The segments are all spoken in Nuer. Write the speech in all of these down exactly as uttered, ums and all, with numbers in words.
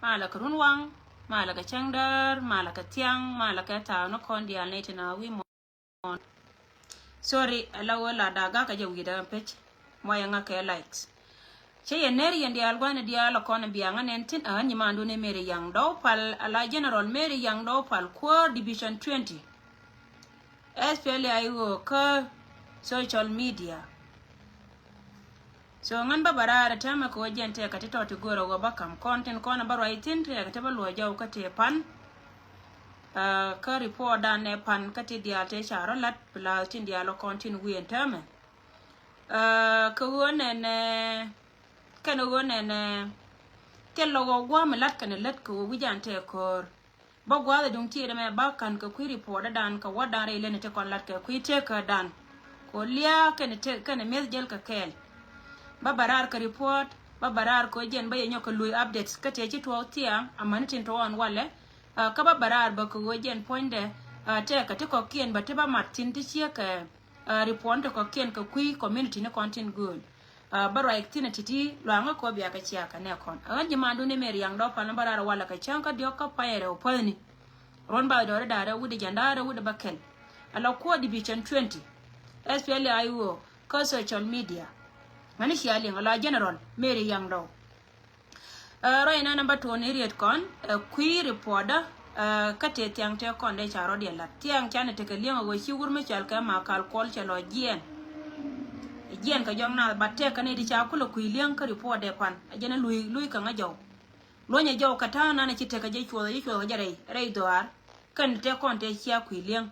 Malɛ kɛ runwaŋ, malɛ kɛ cäŋdäär, malɛ kɛ thiaŋ, malɛ kɛ thaak ni kɔn diaal ni ti na wi̱i̱ muɔ̱ɔ̱n. Sorry, ala wä la da̱a̱ ga̱kä jɛ wi̱i̱dä page. Muɔyɛ ŋa̱ kɛ likes. Cä yɛ ner yɛn diaal gua̱n diaal ɔ kɔn biaŋä nɛn thi̱n, ɛ ɣän nyimandu ni Mary Yaŋ Dɔw Pal, ala General Mary Yaŋ Dɔw Pal, kuäär Division twenty. Especially a i̱ ɣöö kä social media. So ŋän bä bä raar täämɛ kɛ ɣöö jɛn tëëkä ti tɔt ti görä ɣöö bä ka̱m kɔn tin kɔn bä ruac thi̱n tëëkä ti bä luɔ̱c jɔw kä tëë pan. Kä report dan nɛ pan kä ti diaal tëë ca rɔ la̱t, plus tin diaal ɔ kɔn tin wi̱i̱ ɛn täämɛ. Kä ɣöö nɛnɛ kɛn ɣöö nɛnɛ thil lɔ ɣöö gua̱a̱m mi la̱t kɛn lät kɛ ɣöö wi̱c an tëë köör. Bä gua̱a̱th ɛ duŋ tiɛɛt ɛmɛ bä ka̱n kɛ kui̱ report ɛ dan kɛ wä dan rɛy leni ti kɔn lat kɛ kui̱ tëëkä dan. Kɛ lia̱a̱ kɛnɛ tëë kɛnɛ mi̱eth jɛl kɛ kɛɛl. Bä bä raar kɛ report, bä bä raar kɛ jɛn bä yɛ nyɔk kɛ luy updates kä tëë ci tuɔɔk thiaŋ amäni tin tuɔɔk ɛn walɛ. Kä bä bä raar bä kɛ ɣöö jɛn puɔ̱nydɛ tëëkä ti kɔ̱kiɛn bä ti bä mat thi̱n ti ciek kɛ report ti kɔ̱kiɛn kɛ kui̱ community ni kɔn tin gööl. Bä ruac thi̱n a ti̱ti̱ luaŋä kɔ bia kɛ cia kɛ nɛ kɔn. Ɣän ji̱ mandun ni Mary Yaŋ Dɔw Pal ni bä raar walɛ kɛ cäŋ kä diɔ̱k kä payɛ rɛw päthni. Ruɔ̱n ba dhɔri da̱a̱ rɛw wi̱cdɛ jiɛn da̱a̱ rɛw wi̱cdɛ bä kɛl. Ala kuɔ Division twenty. Especially a i̱ ɣöö kä social media. Ŋäni cia liŋ ala General Mary Yaŋ Dɔw. Ruac inɛ namba tuɔɔk ni riet kɔn ɛ kui̱ report kä tëë thiaŋ tëë kɔn dee ca rɔ̱diɛn la̱t thiaŋ canɛ tekɛ li̱eŋ ɛ ɣöö ci wur mi cɔal kɛ Makal Kuɔl cɛ lɔ jiɛɛn. Jiɛɛn kɛ jɔk naath bat tëëkä ni ti ca kulɛ kui̱ li̱eŋ kä report dee pan ɛ jɛn ɛ luc luc kɛ ŋä jɔw. Luɔ̱nyɛ jɔw kɛ ta̱a̱ nanɛ ci tekɛ jɛ cuɔth ɛ jɛ cuɔth kɛ jɛ rɛy rɛy dhɔaar. Kɛn tëë kɔn tëë cia kui̱ li̱eŋ.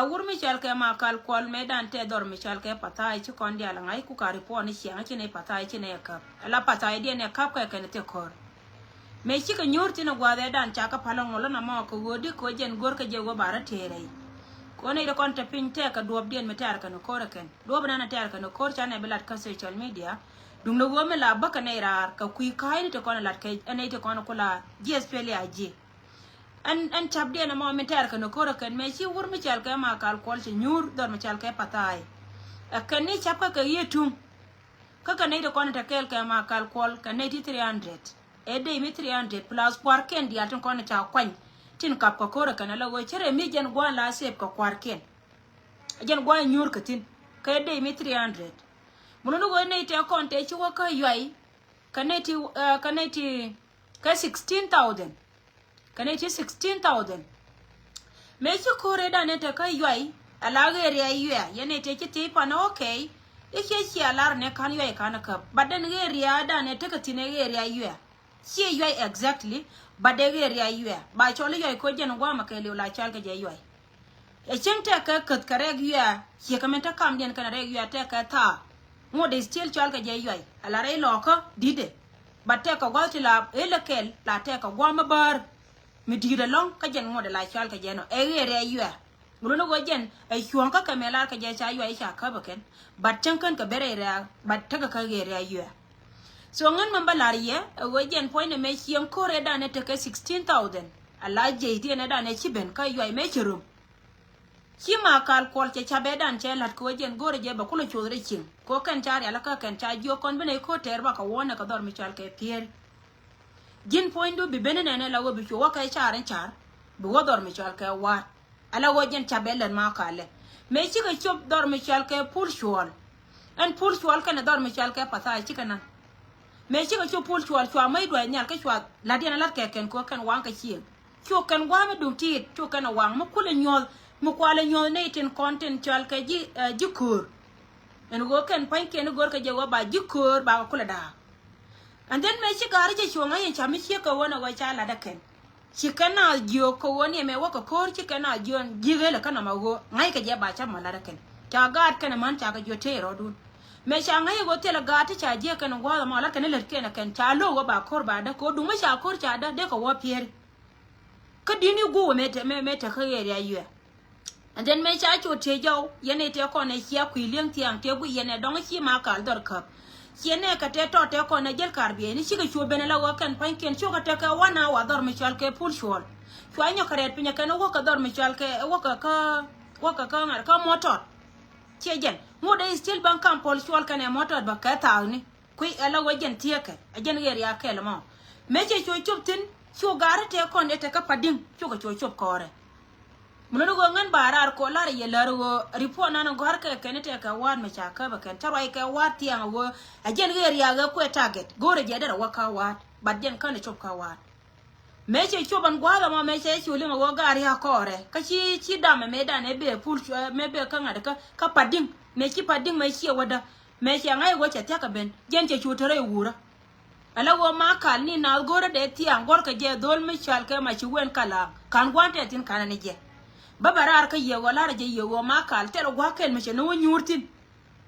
Wur mi cɔal kɛ Makal Kuɔl mëë dan tɛ dhɔr mi cɔal kɛ Pathai ci kɔn diaal ŋa̱c ku ka report ni ciɛŋ ci nɛy Pathai ci nɛy ɛ käp. Ala Pathai diɛn ɛ käp kɛ kɛn thik ko̱r. Mëë cikɛ nyuur thin ɛ gua̱a̱th ɛ dan ca kɛ pal ɛ ŋuɔl ɛ na mɔ kɛ ɣöö di kɛ ɣöö jɛn go̱r kɛ jɛ ɣöö ba rɔ tëë rɛy. Kɛ ɣöö nɛy ti kɔn te piny tɛɛk kɛ duɔ̱ɔ̱p diɛn mi tɛɛr kɛn ko̱r ɛ kɛn. Duɔ̱ɔ̱p nan ɛ tɛɛr kɛn ko̱r ca nɛy bi lat kä social media. Duŋdɛ ɣöö mi la bäkɛ nɛy raar kɛ kui̱ ka̱a̱cni ti kɔn ɛ lat kɛ ɛ nɛy ti kɔn ɛ kula ji̱ especially a ji̱. Ɛn, ɛn ca̱pdiɛn ɛmɔ min tɛɛr kɛn ko̱r ɛ kɛn mëë ci wur mi cɔal kɛ Makal Kuɔl ci nyuur dhɔr mi cɔal kɛ Pathai. Ɛ kɛn ni ca̱p kä kɛ yiëë tuŋ. Kä kɛ nɛy ti kɔn te kɛɛl kɛ Makal Kuɔl kɛ nɛy ti three hundred. Ɛ dee mi three hundred plus kua̱rkiɛn diaal tin kɔn ca kuany. Tin kap kɛ ko̱r ɛ kɛn ala ɣöö cärɛ mi jɛn gua̱a̱n la save kɛ kua̱rkiɛn. Jɛn gua̱a̱n nyuur kɛ thi̱n kɛ dee mi three hundred. Mun ni ɣöö nɛy tɛ kɔn tɛ ci wä kä yuay. Kɛ nɛy ti, kɛ nɛy ti kɛ sixteen thousand. Kɛ nɛy ti sixteen thousand. Mëë ci ko̱r ëëdan ëë te kä yuay ala ɣeer riay yuɛ yɛn ëë te ci thiec pan okay. I̱ ciɛ cia lar nɛ ka̱n yuay ka̱n käp but then ɣeer riay dan ëë tekɛ thi̱n ɛ ɣeer riay yuɛ. Ciɛ yuay exactly but dee ɣeer riay yuɛ ba cɔl i̱ yuay ko̱ jɛn gua̱a̱mɛ kɛɛliw la cɔal kɛ jɛ yuay. Ɛ cieŋ tɛkɛ käth kɛ rɛk yuɛ ciekɛ min te kamdiɛn kɛnɛ rɛk yuɛ tɛkɛ thaak. Ŋot dee still cɔal kɛ jɛ yuay ala rɛy lɔɔkä di̱tdɛ. Ba tɛkɛ gua̱th ti la ël ɛ kɛl la tɛkɛ gua̱a̱m mi bäär. Mi di̱i̱t ɛlɔ̱ŋ kä jɛn ŋot dee la cɔal kɛ jɛ nɔ ɛ ɣeer rɛy yuɛ. Ŋuluni ɣöö jɛn ɛ cuɔ̱ɔ̱ŋ kä kɛ mɛ lar kɛ jɛ ca yuay ca käp ɛ kɛn. But cäŋ kän kɛ ben rɛy rɛ̈ɛ̈k but tekɛ kä ɣeer rɛy yuɛ. So ŋän mɛn bä la̱r yɛ ɛ ɣöö jɛn puɔ̱nydɛ mɛ cieŋ ko̱r ëëdan ɛ tekɛ sixteen thousand. Ala jiɛc diɛn ëëdan ɛ ci ben kä yuay mɛ ci rom. Ci Makal Kuɔl cɛ ca̱p ëëdan cɛ la̱t kɛ ɣöö jɛn go̱o̱rɛ jɛ bɛ kulɛ coth rɛy cieŋ kɛ ɣöö kɛn ca rial kä kɛn ca jiök kɔn ben ɛ ko̱r tɛɛr bakɛ wuɔ̱ɔ̱nɛ kɛ dhɔr mi cɔal kɛ Piɛɛri. Ji̱n puɔ̱nydu bi ben inɛnɛ la ɣöö bi cu wä kɛ car in car bi wä dhɔr mi cɔal kɛ Wa̱a̱t. Ala ɣöö jɛn ca̱p bɛ lät ma kalɛ. Mëë cikɛ cop dhɔr mi cɔal kɛ Pul Cuɔl. Ɛn Pul Cuɔl kɛnɛ dhɔr mi cɔal kɛ Pathai cikɛ naŋ. Mëë cikɛ cop Pul Cuɔl cua mäc duay nhial kä cua la̱t yɛn a la̱t kɛ kɛn kɛ ɣöö kɛn waŋ kɛ cieŋ. Cu kɛn gua̱a̱m mi duŋ ti̱i̱t cu kɛn a waŋ mi kulɛ nyuɔ̱th mi kualɛ nyuɔ̱th nɛy tin kɔn tin cɔal kɛ ji̱, ji̱ köör. Ɛn ɣöö kɛn pa̱nykiɛn i̱ görkɛ jɛ ɣöö ba ji̱ köör bakɛ kulɛ da̱a̱k. And then mëë ci gaari jɛ cuɔ̱ŋ a yɛn ca mi ciek kɛ ɣöö nɛ ɣöö ca lat ɛ kɛn. Ci kɛn naath jiök kɛ ɣöö ni ɛmɛ wäkɛ ko̱r ci kɛn naath jiök ji̱ ɣelɛ kä nɔmɔ ɣöö ŋa̱ckɛ jɛ ba ca̱p mɔ lat ɛ kɛn. Ca gaat kɛn ɛmän ca kɛ jiök tëë rɔɔdun. Mëë ca ŋa̱c ɛ ɣöö thilɛ gaat ti ca jiek kɛn ɛ gua̱a̱th ɛmɔ lat kɛn ɛ lät kɛn ɛ kɛn ca lo̱k ɣöö ba ko̱r ba däk kɛ ɣöö duŋ mi ca ko̱r ca däk dee kɛ wä Piɛɛri. Kä di̱t ni guuk mëë te, mëë, mëë te kä area yuɛ. And then mëë ca cu tiee jɔw yɛn ɛ tëë kɔn ɛ cia kui̱ li̱eŋ thiaŋ tëë guic yɛn ɛ dɔ̱ŋ ci Makal dhɔr käp. Ciɛ nɛ kɛ tëë tɔt tëë kɔn ɛ jäl kar bieyni cikɛ cu ben ɛ la ɣöö kɛn pa̱nykiɛn cukɛ tekɛ one hour dhɔr mi cɔal kɛ Pul Cuɔl. Cua nyɔk kɛ rɛɛt piny ɛ kɛn ɛ wäkɛ dhɔr mi cɔal kɛ ɛ wäkɛ kä wäkɛ kä ŋa̱r kä Mɔtɔt. Ciɛ jɛn ŋot ɛ still baŋ kam Pul Cuɔl kɛn ɛ Mɔtɔt bä kɛ thaakni. Kui̱ ɛ la wä jɛn thieekɛ ɛ jɛn ɣeer ya kɛl mɔ. Mëë cɛ cu cop thi̱n, cu gaari tëë kɔn ëë te kä Padi̱ŋ, cukɛ cu cop kɔɔrɛ. Mi luni ɣöö ŋän ba raar kɔ lar yɛ lär ɣöö report nan gɔ̱a̱r kɛ kɛn i̱ tëë kɛ wa̱a̱t mi ca käp ɛ kɛn, te ruac kɛ wa̱a̱t thiaŋ ɣöö ɛ jɛn ɣëë riaak ɣä kuɛ target, go̱o̱rɛ jɛ derɛ wä kä wa̱a̱t, but jɛn kän ɛ cop kä wa̱a̱t. Mëë cɛ cop ɛn gua̱a̱th ɛmɔ, mëë cɛ cu liŋ ɛ ɣöö gaat ria̱a̱k kɔɔrɛ, kä ci, ci dam ɛ mëë dan ɛ bee pul, ɛ, mëë bee kä ŋa̱t kä, kä Padi̱ŋ, mëë ci Padi̱ŋ mëë ciɛ wädä, mëë cɛ ŋa̱c ɛ ɣöö cɛ thia̱k ɛ ben, jɛn cɛ cu te rɛy wurä. Ala ɣöö ma kal ni naath go̱rä dee thiaŋ gɔ̱rkɛ jɛ dhol mi cɔal kɛ ma ci wen kalaŋ, ka̱n gua̱n tɛth thi̱n ka̱n ni jɛ. Bä bɛ raar kä yɛ ɣöö la̱rä jɛ yɛ ɣöö ma kal thilɛ gua̱a̱k kɛl mi cɛ ni wä nyuur thi̱n.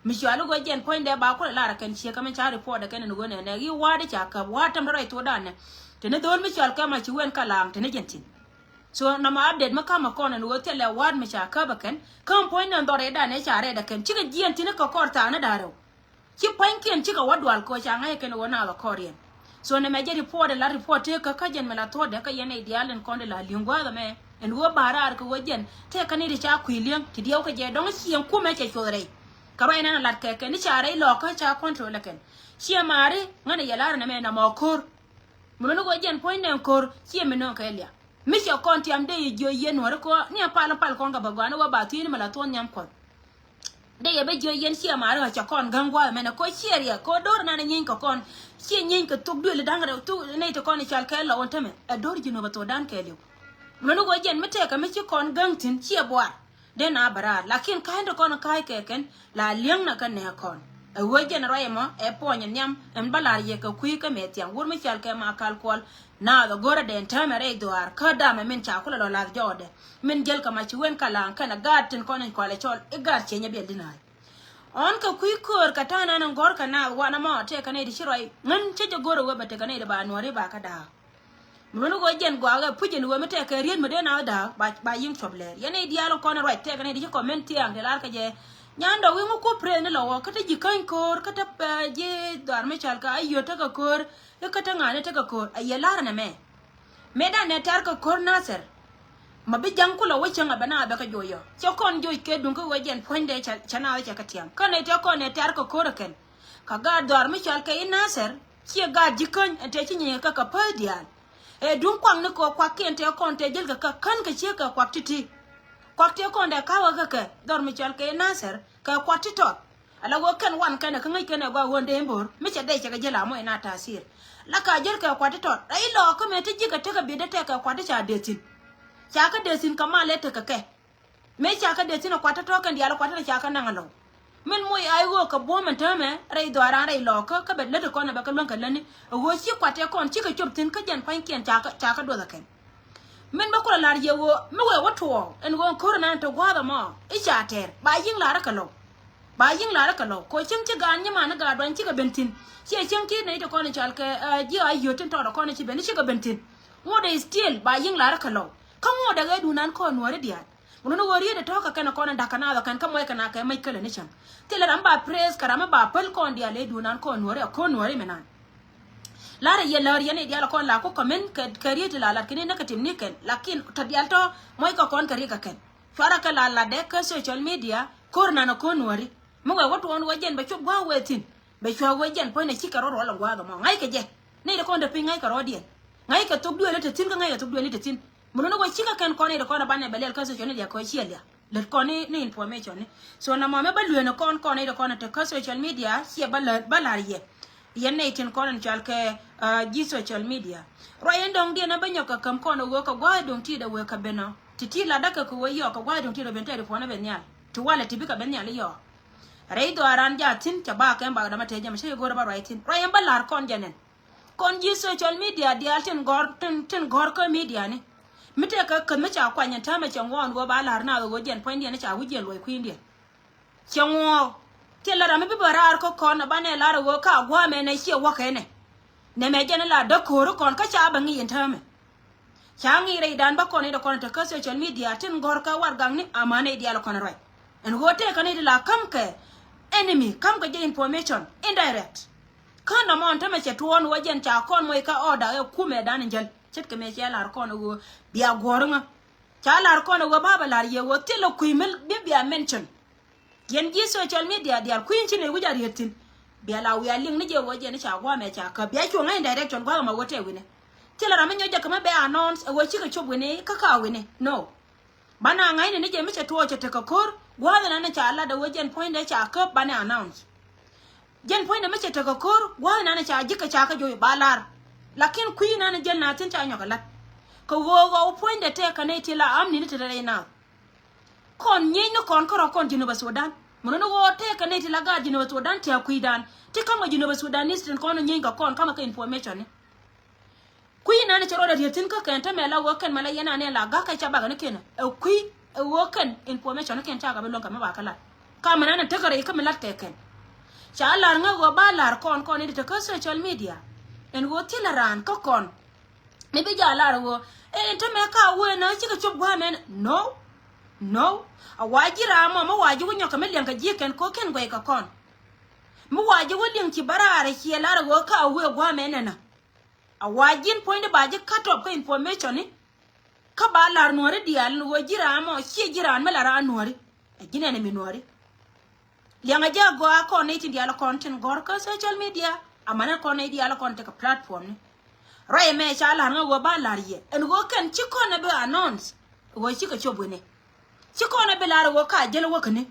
Mi cɔal i̱ ɣöö jɛn puɔ̱nydɛ ba kulɛ lar ɛ kɛn ciek kä mi ca report ɛ kɛn ɛn ɣöö nɛnɛ i̱ wa̱a̱ di ca käp wa̱a̱ tämdɛ rɛy thokdan nɛ. Te ni dho̱o̱l mi cɔal kɛ ma ci wen kalaŋ te ni jɛn thi̱n. So nɔmɔ update mi ka̱m ɛ kɔn ɛn ɣöö thilɛ wa̱a̱t mi ca käp ɛ kɛn. Kä mi puɔ̱nydɛ ɛn dhɔr ëëdan ëë ca rɛɛt ɛ kɛn cikɛ jiɛn thi̱n i̱ kɛ kɔr thaakni da̱a̱r rɛw. Ci pua̱nykiɛn cikɛ wä dual kɛ ɣöö ca ŋäc ɛ kɛn ɣöö naath ɛ kɔr yɛn. So nɛmɛ jɛ report ɛ la report tëëkä kä jɛn mi la thuɔ̱ɔ̱dɛ kä yɛn nɛy diaal in kɔn di la li̱eŋ gua̱a̱th ɛmɛ. Ɛn ɣöö ba raar kɛ ɣöö jɛn tëëkä ni ti ca kui̱ li̱eŋ ti diɛw kɛ jɛ dɔ̱ŋ ciɛŋ kumɛ cɛ cuɔth rɛy. Kɛ ruac nɛn a lat kɛ kɛn ni ca rɛy lɔɔkä ca control ɛ kɛn. Ciɛ maari ŋän ɛ yɛ la̱r nɛmɛ nɔmɔ ko̱r. Mi luni ɣöö jɛn puɔ̱ny nɛn ko̱r ciɛ mi nööŋ kɛ liak. Mi cɛ kɔn tiam dee yɛ jiö yɛn nuɔ̱ɔ̱ri kɔ ni a pal pal kɔn kɛ bä gɔaa ni wä ba thiec ni mi la thuɔ̱ɔ̱n nhiam kuɔth. Dee yɛ bä jiö yɛn ciɛ maari ɣä cɛ kɔn ga̱ŋ gua̱a̱th mɛnɛ kɔ ciɛ riɛk kɔ do̱r nan nyieeny kɛ kɔn. Ciɛ nyieeny kɛ thok duëli da̱ŋ rɛw thok nɛy ti kɔn i̱ cal kɛ lɔ wän tämɛ ɛ do̱r ji̱n wä bä thok da̱ŋ kɛɛliw. Mɛn wä jɛn mi tɛkɛ mi ci kɔn ga̱ŋ thi̱n ciɛ buar. Dee na bä raar lakin ka̱ny ti kɔn ka̱a̱c kɛ kɛn la li̱eŋ na kɛ nɛ kɔn. Ɛ wä jɛn ruac ɛmɔ ɛ puɔ̱ny nhiam ɛn bä lar yɛ kɛ kui̱ kä mɛ thiaŋ wur mi cal kɛ ma kal kuɔl. Naath ɛ go̱rɛ dɛn täämɛ rɛy dhuaar kä damɛ min ca kulɛ lɔ lath jɔɔdɛ. Min jäl kɛ ma ci wen kalaŋ kɛnɛ gaat tin kɔn in kɔalɛ cɔl i̱ gaat cieny ɛ biɛl di naath. Ɔn kɛ kui̱ köör kɛ ta̱a̱ nan in gɔ̱r kɛ naath wanɛ mɔ tëëkɛ nɛy ti ci ruac ŋän cä jɛ go̱r ɛ wee bɛ tekɛ nɛy ti ba nuɔ̱ɔ̱ri ba kä da̱a̱k. Mi wuni ɣöö jɛn gɔaa ɣɛ puc in ɣöö mi tɛkɛ riet mi dee naath da̱a̱k ba, ba yi̱ŋ cuɔp lɛɛr yɛn nɛy diaal in kɔn in ruac tëëkɛ nɛy ti ci kɔmɛn thiaŋ ti lar kɛ jɛ. Nyan dɔ̱k wi̱ŋ ŋu kup press ni lɔ ɣɔ̱ kä te ji̱ käny köör kä te, eh, ji̱ dhɔaar mi cal kɛ a yio̱t tekɛ köör. I̱ kä te ŋa̱a̱ni tekɛ köör a yɛ la̱r ɛn ɛmɛ. Mëëdan nɛ tɛ̈r kɛ ko̱r Nathɛr. Ma bi ja̱ŋ kulɛ wä cäŋ a bɛ na a bɛ kɛ joc yɔ cɛ kɔn joc kɛ duŋ kä ɣöö jɛn puɔ̱nydɛ cɛ, cɛ naath cɛ kɛ tiam kä nɛ tɛ kɔn nɛ tɛ̈r kɛ ko̱r ɛ kɛn. Kɛ gaat dhɔaar mi cɔal kɛ i̱ Nathɛr ciɛ gaat ji̱ käny ɛn tɛ ci nyieny kɛ kɛ päth diaal. Ɛ duŋ kuakni kɛ kuak kiɛn tɛ kɔn tɛ jäl kɛ kɛ kän kɛ ciek kɛ kuak ti̱ti̱. Kuak tɛ kɔn dɛ ka̱wä kɛ kɛ dhɔr mi cɔal kɛ i̱ Nathɛr kɛ kuak ti tɔt. Ala ɣöö kɛn wan kɛnɛ kä ŋäc kɛnɛ gɔaa ɣöö dee in bo̱o̱r mi cɛ dee cɛ kɛ jäl amɔ in a ta̱a̱ thi̱i̱r. La ka jäl kɛ kuat ti tɔt rɛy lɔɔkä mëë ti ji̱ kɛ tekɛ bi̱i̱dɛ tɛk kɛ kuat ti ca dee thi̱n. Ca kä dee thi̱n kɛ mal ëë tekɛ kɛ. Mëë ca kä dee thi̱n ɛ kuat ti tɔ̱ kɛn diaal ɛ kuat ti ca kä naŋ ɛ lɔw. Min moc a i̱ ɣöö kɛ buɔ̱m ɛn täämɛ rɛy dhɔaaran rɛy lɔɔkä kä bɛ lät kɔn ɛ bɛ kɛ luäŋ kɛ lätni. Ɛ ɣöö ci kuat tɛ kɔn cikɛ cop thi̱n kä jɛn pa̱nykiɛn ca kä, ca kä duɔth ɛ kɛn. Min bä kulɛ lar yɛ ɣöö mi wëë wä tuɔɔk ɛn ɣöö ko̱r ɛnan te gua̱a̱th ɛmɔ i̱ ca tɛɛr ba yi̱ŋ la̱rä kɛ lɔw. Ba yi̱ŋ la̱rä kɛ lɔw kɛ cieŋ ci gaan nyiman i̱ gaat duany cikɛ ben thi̱n. Ciɛ cieŋ ti nɛy ti kɔn i̱ cɔal kɛ, eh, ji̱ a yio̱t tin tɔɔt ɛ kɔn i̱ ci ben i̱ cikɛ ben thi̱n. Ŋot ɛ still ba yi̱ŋ la̱rä kɛ lɔw kä ŋot ɛ ɣɛɛdun an kɔn nuɔ̱ɔ̱ri diaal. Ŋun ni ɣöö riet ɛ tɔ̱ kɛ kɛn ɛ kɔn in da̱k kɛ naath ɛ kɛn kä muɔc kɛ na kɛ mec kälɛ ni cäŋ. Thilɛ ram ba praise kɛ ram mi ba päl kɔn diaal ɛ duun an kɔn nuɔ̱ɔ̱ri ɛ ko̱n nuɔ̱ɔ̱ri mi nan. La̱rä yɛ läär yɛn i̱ diaal kɔn la ku kɔmin kɛ, kɛ riet ti la lat kini negative ni kɛn lakin tɔ diaal tɔ muɔc kɛ kɔn kɛ riet kɛ kɛn. Cuarɛ kɛ la latdɛ kä social media ko̱r nan ɛ ko̱r nuɔ̱ɔ̱ri. Mi wɛ wä tuɔɔn wä jɛn bɛ cop gua̱a̱k wee thi̱n. Bɛ cua̱ wee jɛn puɔ̱nydɛ cikɛ rɔ̱ ruɔl ɛ gua̱a̱k ɛmɔ ŋa̱ckɛ jɛ. Nɛy ti kɔn te piny ŋa̱ckɛ rɔ̱diɛn. Ŋa̱ckɛ thok duëël te thi̱n kä ŋa̱ckɛ thok duëël te thi̱n. Mi luni wä cikɛ kɛn kɔn nɛy ti kɔn ɛ banɛ bɛ lɛl kä social media kɛ wä ciɛ liak. Lät kɔn ni, ni information ni. So na mɔmɛ bä lueeni kɔn kɔn i̱ ti kɔn te kä social media ciɛ bä lär, bä la̱r yɛ. Yɛn nɛy tin kɔn in cɔal kɛ, ah, ji̱ social media. Ruac in dɔ̱ŋ diɛn a bä nyɔk kɛ käm kɔn ɛ ɣöö kɛ gua̱a̱th dɔ̱ŋ ti̱i̱t ɛ wëë kɛ ben ɔ. Ti ti̱i̱t latdä kɛ kɛ ɣöö yɔɔk kɛ gua̱a̱th dɔ̱ŋ ti̱i̱t ɛ ben tɛɛr i̱ puɔ̱n ɛ ben nhial. Ti walɛ ti bikɛ ben nhial i̱ yɔɔk. Rɛy dhɔaaran ran jaat thi̱n cɛ ba kɛn bak dämä tëë jɛ mɛ cä yɛ go̱o̱rä bä ruac thi̱n. Ruac in bä la̱r kɔn jɛ nɛn. Kɔn ji̱ social media diaal tin gɔ̱r, tin, tin gɔ̱r kä media ni. Mi tëëkɛ käth mi ca kuany ɛn täämɛ cɛ ŋuɔɔn ɣöö ba la̱r naath ɣöö jɛn puɔ̱nydiɛn ca wi̱c jɛn luɔc kui̱ndiɛn. Cɛ ŋuɔɔk. Thilɛ ram mi bi bä raar kä kɔn ɛ banɛ lar ɣöö ka gua̱a̱mɛ nɛ ciɛ wäkɛ nɛ. Nɛmɛ jɛn la däk ko̱ri kɔn kä ca bä ŋi̱i̱c ɛn täämɛ. Ca ŋi̱i̱c rɛydan bä kɔn i̱ dee kɔn te kä social media tin gɔ̱r kä warɛgakni amäni i̱ diaal kɔn ruac. Ɛn ɣöö tëëkɛ ni ti la ka̱m kɛ enemy, ka̱m kɛ jɛ information indirect. Kä nɔmɔ ɛn tämɛ cɛ tuɔɔn wä jɛn ca kɔn moc kä order ɛ kumɛ dan in jäl. Ce̱tkɛ mëë cɛ lar kɔn ɛ ɣöö bia guɔ̱r ŋä. Ca lar kɔn ɛ ɣöö ba bɛ lar yɛ ɣöö thilɛ kui̱ mi bi bia mention. Yɛn ji̱ social media diaal kui̱ in ci nɛy wi̱c a riet thi̱n. Bia la wiaa liŋ ni jɛ ɣöö jɛ ni ca gua̱a̱mɛ ca käp. Bia cuɔ̱ŋ ŋäc in direction gua̱a̱mɛ ɣöö tɛ wi̱ni. Thilɛ ram mi nyɔk jɛ kɛ mi bɛ announce ɛ ɣöö cikɛ cop wi̱ni kä ka wi̱ni. No. Banɛ ŋa̱cni ni jɛ mi cɛ tuɔɔk cɛ tekɛ ko̱r gua̱a̱th inani ca lat ɛ ɣöö jɛn puɔ̱nydɛ ca käp banɛ announce. Jɛn puɔ̱nydɛ mi cɛ tekɛ ko̱r gua̱a̱th inani ca ji̱ kɛ ca kä jo̱o̱c ba lar. Lakin kui̱ inani jäl naath thi̱n ca nyɔk kɛ lat. Kɛ ɣöö ɣɔw puɔ̱nydɛ tɛɛkä nɛy ti la amni ni te rɛy naath. Kɔn nyieny ni kɔn kärɔ̱ kɔn Jinubä Sudan. Mun ni ɣöö tɛɛkä nɛy ti la gaat Jinubä Sudan tɛ̈ kui̱dan. Ti ka̱mkɛ Jinubä Sudan ni tin kɔn nyieny kɛ kɔn ka̱mkɛ kɛ information ni. Kui̱ inani cɛ rɔɔdɛ riet thi̱n kä kɛn tämɛ la ɣöö kɛn mɛ la yɛn anɛ la ga̱kä ca bakɛ ni kɛn. Ɛ kui̱ ɛ ɣöö kɛn information ni kɛn ca kɛ bi luäŋ kɛ mi ba kä lat. Ka mɛ nani tekɛ rɛy kä mi lat kɛ kɛn. Ca lar ŋä ɣöö ba lar kɔn kɔn in te kä social media. Ɛn ɣöö thilɛ raan kä kɔn. Mi bi jɛ a lar ɣöö ɛn tämɛ ka wee na cikɛ cop gua̱a̱mɛ nɛ. No. No. A wa ji̱ ram mɔ mi wa ji̱ wä nyɔk kɛ mi liɛŋ kɛ ji̱ kɛn ko kɛn guɛy kɛ kɔn. Mi wa ji̱ wä liɛŋ ci bä raar ciɛ lar ɣöö ka wee gua̱a̱mɛ nɛ nɛ. A wa ji̱n puɔ̱nydɛ ba ji̱ cut off kä information ni. Kä ba lar nuɔ̱ɔ̱ri diaal ni ɣöö ji̱ ram mɔ ciɛ ji̱ ram mi la raan nuɔ̱ɔ̱ri. Ɛ ji̱n ɛn mi nuɔ̱ɔ̱ri. Liɛŋɛ jɛ a gɔaa kɔn nɛy tin diaal kɔn tin gɔ̱r kä social media. Amanɛ kɔn nɛy diaal kɔn tekɛ platform ni. Ruac ɛmɛ ca la̱r ŋä ɣöö ba la̱r yɛ ɛn ɣöö kɛn ci kɔn ɛ bi announce ɣöö cikɛ cop wi̱ni. Ci kɔn ɛ bi la̱r ɣöö ka jäl wäkäni.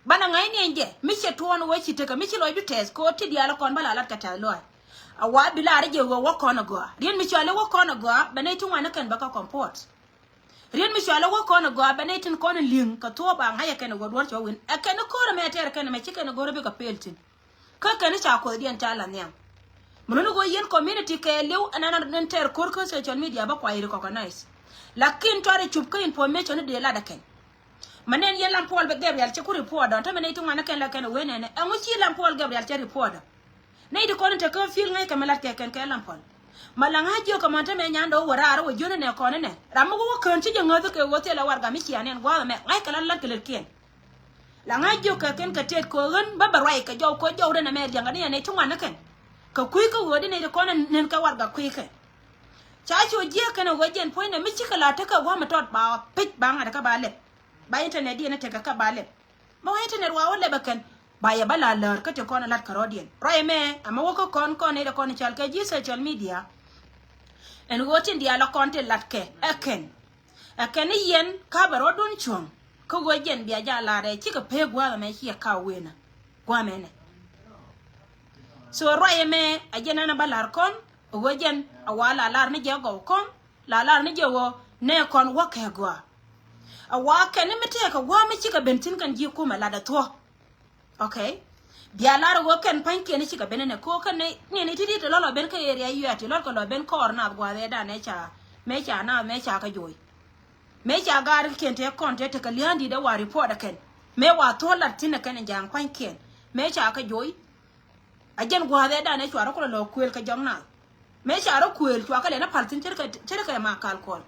Banɛ ŋa̱c ni ɛn jɛ mi cɛ tuɔɔn ɣöö ci tekɛ mi ci lɔcdu tɛth kɛ ɣöö ti diaal kɔn bä la lat kɛ tɛth lɔaac. A wa bi la̱r jɛ ɣöö wä kɔn ɛ gɔaa riet mi cɔal i̱ wä kɔn ɛ gɔaa bɛ nɛy ti ŋuan ni kɛn bä kä comport. Riet mi cɔal i̱ wä kɔn ɛ gɔaa bɛ nɛy tin kɔn in li̱ŋ kɛ thuɔ̱ɔ̱p a ŋa̱c ɛ kɛn ɛ ɣöö duɔ̱ɔ̱r cɔ win ɛ kɛn i̱ ko̱r ɛmɛ tɛɛr kɛn ɛmɛ ci kɛn ɛ go̱r ɛ bikɛ pel thi̱n. Kä kɛn i̱ ca kuothdiɛn ca la nhiam. Min luni ɣöö yɛn community kɛɛliw ɛn an nin tɛɛr ko̱r kä social media bä kua yɛ recognize. Lakin cua rɛ cup kä information ni dee lat ɛ kɛn. Mɛ nɛn yɛn Lam Paul Gabriel cɛ ku report dɔ̱ŋ te mɛ nɛy ti ŋuan ɛ kɛn la kɛn ɛ wee nɛnɛ ɛŋu ci Lam Paul Gabriel cɛ report dɔ̱ŋ. Nɛy ti kɔn in te kä field ŋäc kɛ mi lat kɛ kɛn kɛ Lam Paul. Ma la ŋa̱c jiök kɛ mɔn te mɛ nyan dɔ̱ wä raar wä jiön inɛ kɔn inɛ. Ram mi wä wä kään ci jɛ ŋäth kɛ ɣöö thilɛ warɛga mi cia nɛn gua̱a̱th ɛmɛ ŋa̱c kɛ la lat kɛ lɛtkiɛn. La ŋa̱c jiök kɛ kɛn kɛ tëët kɛ ɣän bä bɛ ruac kɛ jɔw kɛ jɔw den ɛmɛ liɛŋkɛ ni ɛn nɛy ti ŋuan ni kɛn. Kɛ kui̱ kä ɣöö di nɛy ti kɔn in nɛn kɛ warɛga kui̱ kɛ. Ca cu jiääk kɛn ɛ ɣöö jɛn puɔ̱nydɛ mi cikɛ la tekɛ gua̱a̱th mi tɔt ba pic ba ŋa̱t kä ba lɛp. Ba internet diɛn tekɛ kä ba lɛp. Ba wä internet wa wä lɛpɛ kɛn ba yɛ bä la läär kä ti kɔn lat kɛ rɔ̱diɛn ruac ɛmɛ. Ɛmɛ wä kä kɔn kɔn nɛy ti kɔn cal kɛ ji̱ social media. Ɛn ɣöö tin diaal ɛ kɔn ti lat kɛ ɛ kɛn. Ɛ kɛn ni yɛn ka bɛ rɔ̱dun cuɔ̱ŋ kä ɣöö jɛn bia jɛ a lar ɛ cikɛ pek gua̱a̱th ɛmɛ ciɛ ka wen ɛ gua̱a̱mɛ nɛ. So ruac ɛmɛ ɛ jɛn ɛn ɛ bä lar kɔn ɛ ɣöö jɛn ɛ wa la lar ni jɛ gɔw kɔn la lar ni jɛ ɣöö nɛ kɔn wä kɛ gɔaa. A wa kɛn ni mi tɛɛk kɛ gua̱a̱m mi cikɛ ben thi̱n kɛn ji̱ kumɛ lat ɛ thuɔ̱k. Okay. Bia lar ɣöö kɛn pa̱nykiɛn ni cikɛ ben ɛnɛ ko̱ kɛn ni ni ti ti ti lɔl ɔ ben kä area yuɛt ti lɔl kɛ lɔ ben kɔɔr naath gua̱a̱th ɛ dan ɛ ca mëë ca naath mëë ca kɛ jo̱o̱c. Mëë ca gaar kiɛn tëë kɔn tëë tekɛ lia̱a̱n di̱t ɛ wa report ɛ kɛn mëë wa thuɔ̱l lat thi̱n ɛ kɛn ɛ ja̱a̱ŋ pa̱nykiɛn mëë ca kɛ jo̱o̱c. A jɛn gua̱a̱th ɛ dan ɛ cua rɔ kulɛ lɔ kuëël kɛ jɔk naath. Mëë ca rɔ kuëël cua kɛ lɛn ɛ pal thi̱n ce̱tkɛ ce̱tkɛ ma kal kɔn.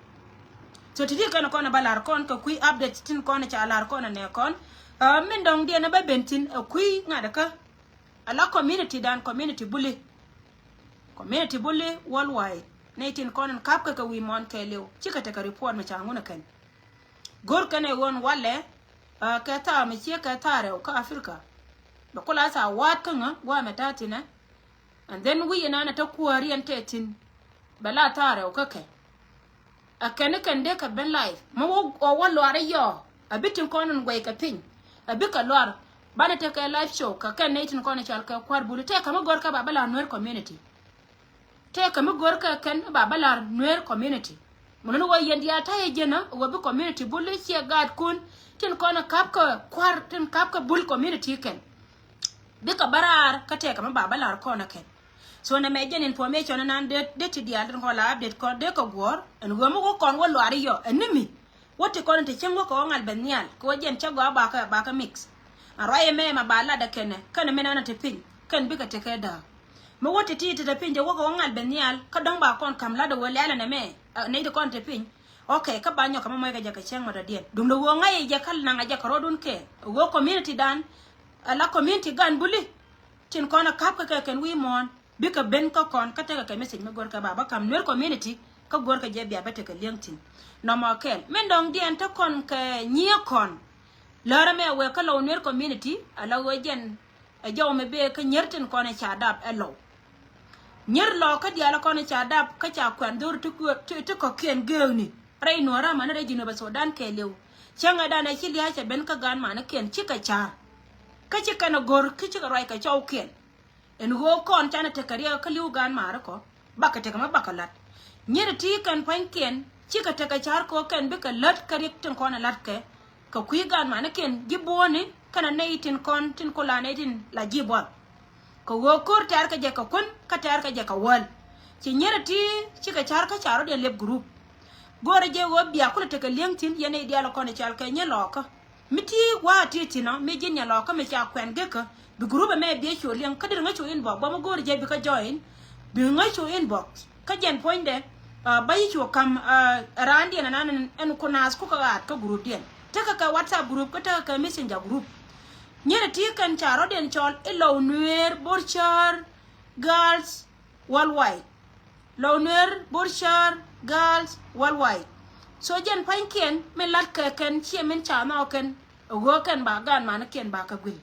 So ti ti kɛn kɔn ɛ ba la̱r kɔn kɛ kui̱ update tin kɔn ɛ ca la̱r kɔn ɛ nɛ kɔn. Ɛ min dɔ̱ŋ diɛn ɛ ba ben thi̱n ɛ kui̱ ŋa̱t ɛ kä. Ɛ la community dan community buli. Community buli worldwide nɛy tin kɔn in kapkɛ kɛ wi̱i̱ muɔ̱ɔ̱n kɛɛliw cikɛ tekɛ report mi ca ŋun ɛ kɛn. Go̱r kɛn ɛ ɣöö walɛ, ɛ, kɛ thaak mi ciek kɛ thaak rɛw kä Africa. Bɛ kula thaak wa̱a̱t kä ŋä gua̱a̱mɛ ta̱a̱ thi̱nɛ. And then wi̱i̱ ɛnɛn ɛ te kuääri ɛn tɛth thi̱n. Bɛ la thaak rɛw kä kɛ. Ɛ kɛn ni kɛn dee kɛ ben live. Mi wä ɣɔw wä luaar i̱ yɔɔ. Ɛ bi tin kɔn in guɛy kɛ piny. Ɛ bikɛ luaar. Banɛ tekɛ live show kɛ kɛn nɛy tin kɔn in cɔal kɛ kua̱r buli. Tëëkɛ mi gör kɛ ba bä la Nuer community. Tëëkɛ mi gör kɛ kɛn ba bä la̱r Nuer community. Mun ni wä yɛn diaal ta̱yɛ jiɛn ɛ wä bi community buli ciɛ gaatkun tin kɔn ɛ kap kɛ kua̱r tin kap kɛ bul community kɛn. Bikɛ bä raar kä tëëkɛ mi ba bä la̱r kɔn ɛ kɛn. So nɛ mɛ jɛn information nan dee dee ti diaal tin kɔn la update kɔn dee kɛ guɔ̱ɔ̱r ɛn ɣöö mi wä kɔn wä luaar i̱ yɔ ɛn ni mi. Wä ti kɔn in te cieŋ wä kɛ wä ŋal ben nhial kɛ wä jɛn cä gɔaa bakä bakä mix. An ruac ɛmɛ ma ba lat ɛ kɛnɛ kɛnɛ min an a te piny kɛn bikɛ tekɛ dääk. Mi wä ti ti te te piny te wä kɛ wä ŋal ben nhial kä dɔ̱ŋ ba kɔn ka̱m lat ɛ wä lɛ̈ɛ̈l ɛn ɛmɛ. Nɛy ti kɔn te piny. Okay kä ba nyɔk kɛ mɛ mɔc kɛ jɛ kɛ cieŋ mɛ dɔ̱diɛn duundɛ wä ŋa̱c ɛ jɛ kä naŋ ɛ jɛ kɛ rɔɔdun kɛ wä community dan. Ala community gan buli. Tin kɔn a ka̱p kɛ kɛ kɛn wi̱i̱ muɔ̱ɔ̱n. Bikɛ ben kä kɔn kä tekɛ kɛ message mi gör kɛ ba bä kam Nuer community kä gör kɛ jɛ bia bä tekɛ liäŋ thi̱n. Nɔmɔ kɛl min dɔ̱ŋ diɛn te kɔn kɛ nyiee kɔn. Lärä mɛ wee kä lɔw Nuer community ala wee jɛn. Ɛ jɔw mi bee kä nyier tin kɔn ɛ ca dap ɛ Lɔw. Nyier Lɔw kä diaal kɔn ɛ ca dap kä ca kuɛn dho̱r ti kuɛ-, ti, ti kɔ̱kiɛn geekni. Rɛy Nuɔ̱ɔ̱rä amäni rɛy Jinub Sudan kɛɛliw. Cäŋɛ danɛ ci lia̱a̱ cɛ ben kä gan manikiɛn cikɛ ca̱r. Kä ci kɛn ɛ go̱r kä cikɛ ruac kɛ cɔwkiɛn. Ɛn ɣöö kɔn canɛ tekɛ riɛk kä li̱w gan mari kɔ. Bakɛ tekɛ mi bakɛ la̱t. Nyier ti kɛn pua̱nykiɛn cikɛ tekɛ ca̱r kɔ kɛn bikɛ lät kä riɛk tin kɔn ɛ la̱tkɛ. Kɛ kui̱ gan manikiɛn ji̱ buɔ̱ɔ̱ni kɛnɛ nɛy tin kɔn tin kula nɛy tin la ji̱ buɔth. Kɛ ɣöö ko̱r tɛ̈r kɛ jɛ kɛ kuän kä tɛ̈r kɛ jɛ kɛ wäl. Ci nyier ti cikɛ ca̱r kä ca rɔ̱diɛn liep group. Go̱o̱rɛ jɛ ɣöö bia kulɛ tekɛ li̱eŋ thi̱n yɛn nɛy diaal kɔn i̱ cal kɛ nyier Lɔkä. Mi ti gua̱a̱ ti thi̱n ɔ mi ji̱n nyier Lɔkä mi ca kuɛn gekä. Bi group ɛmɛ biɛ cu li̱eŋ kä deri ŋäc cu inbox bä mi go̱o̱rɛ jɛ bikɛ join. Bi ŋäc cu inbox. Kä jɛn puɔ̱nydɛ, ah, ba yi cu ka̱m, ah, raandiɛn ɛnan ɛn ku naath kukɛ ɣaat kä groupdiɛn. Tekɛ kɛ WhatsApp group kä tekɛ kɛ Messenger group. Nyier ti kɛn ca rɔ̱diɛn cɔl i̱ Lɔw Nuer Borcär Girls Worldwide. Lɔw Nuer Borcär Girls Worldwide. So jɛn pua̱nykiɛn mi la̱tkɛ kɛn ciɛ min ca nhɔk kɛn. Ɛ ɣöö kɛn ba gan manikiɛn ba kɛ guil.